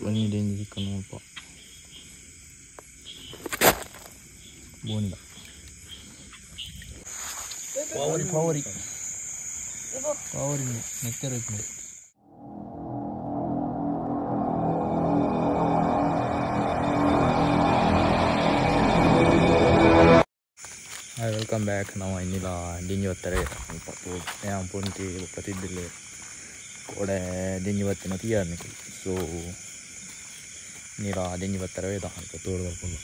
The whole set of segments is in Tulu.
ಒಂಜಿ ಡೆಂಜಿ ತಿಕ್ಕುಂಡು ಮುಲ್ಪ ಬೋಂಡ ಪಾವರಿ ಪಾವರಿ ಪಾವರಿ ನೆತ್ತೆರ್ ಇಪ್ಪುಂಡು. Hi welcome back. ನಾವು ಇನ್ನಿಲ್ಲ ದಿಂಜಿ ಬತ್ತಾರೆ ಮುಲ್ಪ ಯಾನ್ ಪೊಂತಿ ಬೊಕ್ಕ ತಿದ್ದಿಲ್ಲೆ ಕೋಡೆ ದಿಂಜಿ ಬತ್ತಿನ ತಿಯಾರ್ ನಿಕುಲು. ಸೊ ನೀರ ದಿಂಜಿ ಬತ್ತಾರೆ ವೇದ ಅಲ್ಪ ತೋಡು ಬರ್ಪುಂಡು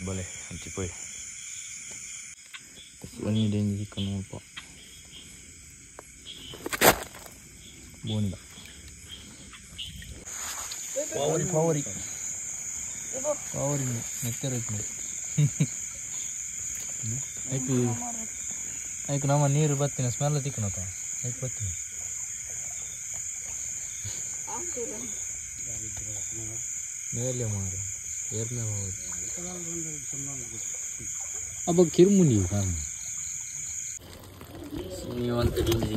ಬಲೆ ಅಂಚಿ ಪೋಯ್ ಒಂಜಿ ದಿಂಜಿ ತಿಕ್ಕುಂಡು ಮುಲ್ಪ ಬೋಂಡ ಪಾವರಿ ಪಾವರಿ ಪಾವರಿ ನೆತ್ತೆರ್ ಇಪ್ಪುಂಡು. ಐಕ್ ಐಕ್ ನಮ್ಮ ನೀರು ಬತ್ತಿನ ಸ್ಮೆಲ್ ತಿಕ್ಕುನತ ಐಕ್ ಬತ್ತಿನ ಮೇಲೆ ಮಾರು ಏರ್ಮೆ ಹೋಗಿ ಅಬ್ಬ ಕಿರುಮುನಿ ಕಾರಣ ನೀವು ಅಂತ ದಿಂಜಿ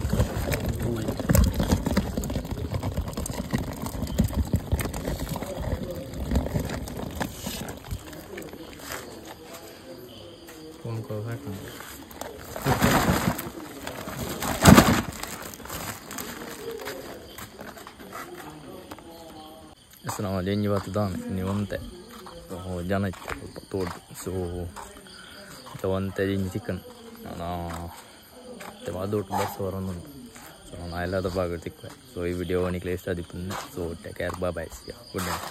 ನಾವು ದಿಂಜಿ ಬತ್ತುದಾನೆ ನೀವು ಒಂತೆ ಜನ ಇತ್ತೆ ಸ್ವಲ್ಪ ತೋಡು. ಸೊ ಒಂತೆ ದಿಂಜಿ ತಿಕ್ಕನು ನಾನು ಮತ್ತೆ ಬಸ್ ಬರೋದುಂಟು. ಸೊ ನಾನು ಎಲ್ಲದ ಭಾಗ ತಿಕ್ಕುವೆ. ಸೊ ಈ ವಿಡಿಯೋ ನಿಕ್ಲೆ ಇಷ್ಟ ಆದಿಪ್ಪುಂಡು. So take care, bye bye, see good night.